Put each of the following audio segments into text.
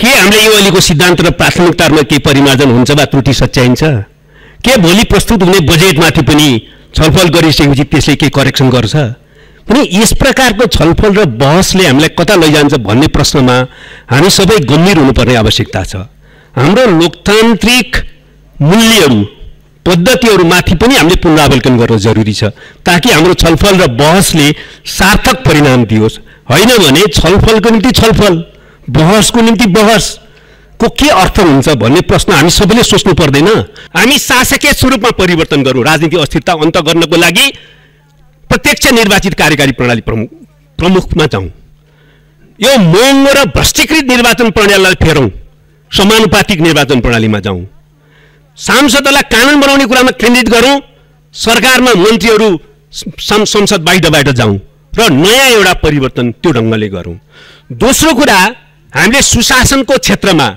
के हामीले यो अहिलेको सिद्धान्त र प्राथमिकतामा के परिमार्जन हुन्छ वा त्रुटि सच्याइन्छ? के भोलि प्रस्तुत हुने बजेटमाथि पनि छलफल गरिसकेपछि त्यसले के करेक्सन गर्छ? पनि यस प्रकारको छलफल र बहसले हामीलाई कता लैजान्छ भन्ने प्रश्नमा हामी सबै गम्भीर हुनुपर्ने आवश्यकता छ। हाम्रो लोकतान्त्रिक मूल्यहरू पद्धतिहरूमाथि पनि हामीले पुनरावलोकन गर्न जरुरी छ ताकि हाम्रो छलफल र बहसले सार्थक परिणाम दियोस्। होइन भने छलफलको निम्ति छलफल, बहसको निम्ति बहसको के अर्थ हुन्छ भन्ने प्रश्न हामी सबैले सोच्नु पर्दैन? हामी शासकीय स्वरूपमा परिवर्तन गरौँ, राजनीतिक अस्थिरता अन्त गर्नको लागि प्रत्यक्ष निर्वाचित कार्यकारी प्रणाली प्रमुखमा जाउँ। यो महँगो र भ्रष्टीकृत निर्वाचन प्रणालीलाई फेरौँ, समानुपातिक निर्वाचन प्रणालीमा जाउँ। सांसदलाई कानुन बनाउने कुरामा केन्द्रित गरौँ, सरकारमा मन्त्रीहरू संसद बाहिर जाउँ र नयाँ एउटा परिवर्तन त्यो ढङ्गले गरौँ। दोस्रो कुरा, हामीले सुशासनको क्षेत्रमा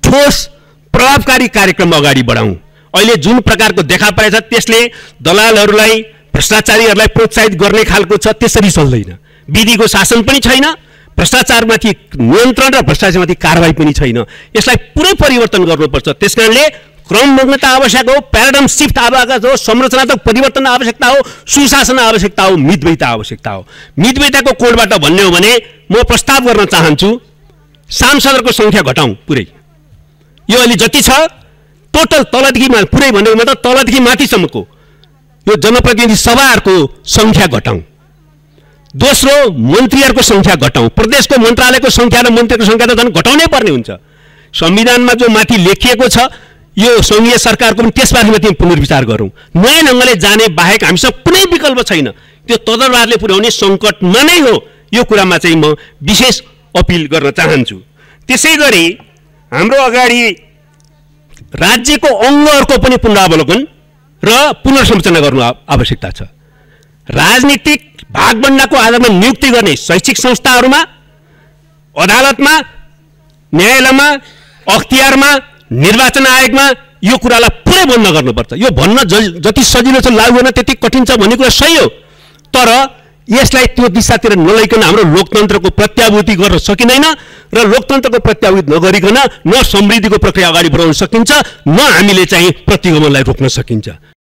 ठोस प्रभावकारी कार्यक्रम अगाडि बढाउँ। अहिले जुन प्रकारको देखा परेछ त्यसले दलालहरूलाई, भ्रष्टाचारीहरूलाई प्रोत्साहित गर्ने खालको छ, त्यसरी चल्दैन। विधिको शासन पनि छैन, भ्रष्टाचारमाथि नियन्त्रण र भ्रष्टाचारमाथि कारबाही पनि छैन। यसलाई पुरै परिवर्तन गर्नुपर्छ। त्यसकारणले क्रमबद्धता आवश्यक हो, प्याराडाइम शिफ्ट आवश्यक हो, संरचनात्मक परिवर्तन आवश्यकता हो, सुशासन आवश्यकता हो, मितव्ययिता आवश्यकता हो। मितव्ययिताको कोडबाट भन्ने हो भने म प्रस्ताव गर्न चाहन्छु सांसदहरूको सङ्ख्या घटाउँ पुरै। यो अहिले जति छ टोटल तलदेखि पुरै भनेको मतलब तलदेखि माथिसम्मको यो जनप्रतिनिधि सभाहरूको सङ्ख्या घटाउँ। दोस्रो, मन्त्रीहरूको सङ्ख्या घटाउँ। प्रदेशको मन्त्रालयको सङ्ख्या र मन्त्रीको सङ्ख्या त झन् घटाउनै पर्ने हुन्छ। संविधानमा जो माथि लेखिएको छ यो सङ्घीय सरकारको पनि त्यसमाथि पुनर्विचार गरौँ। नयाँ ढङ्गले जाने बाहेक हामीसँग कुनै विकल्प छैन। त्यो तदनुसारले पुर्याउने सङ्कटमा नै हो। यो कुरामा चाहिँ म विशेष अपिल गर्न चाहन्छु। त्यसै गरी हाम्रो अगाडि राज्यको अङ्गहरूको पनि पुनरावलोकन र पुनर्संरचना गर्नु आवश्यकता छ। राजनीतिक भागभण्डाको आधारमा नियुक्ति गर्ने शैक्षिक संस्थाहरूमा, अदालतमा, न्यायालयमा, अख्तियारमा, निर्वाचन आयोगमा यो कुरालाई पुरै बन्द गर्नुपर्छ। यो भन्न जति सजिलो छ लागू गर्न त्यति कठिन छ भन्ने कुरा सही हो, तर यसलाई त्यो दिशातिर नलैकन हाम्रो लोकतन्त्रको प्रत्याभूति गर्न सकिँदैन र लोकतन्त्रको प्रत्याभूति नगरिकन न समृद्धिको प्रक्रिया अगाडि बढाउन सकिन्छ, न हामीले चाहिँ प्रतिगमनलाई रोक्न सकिन्छ।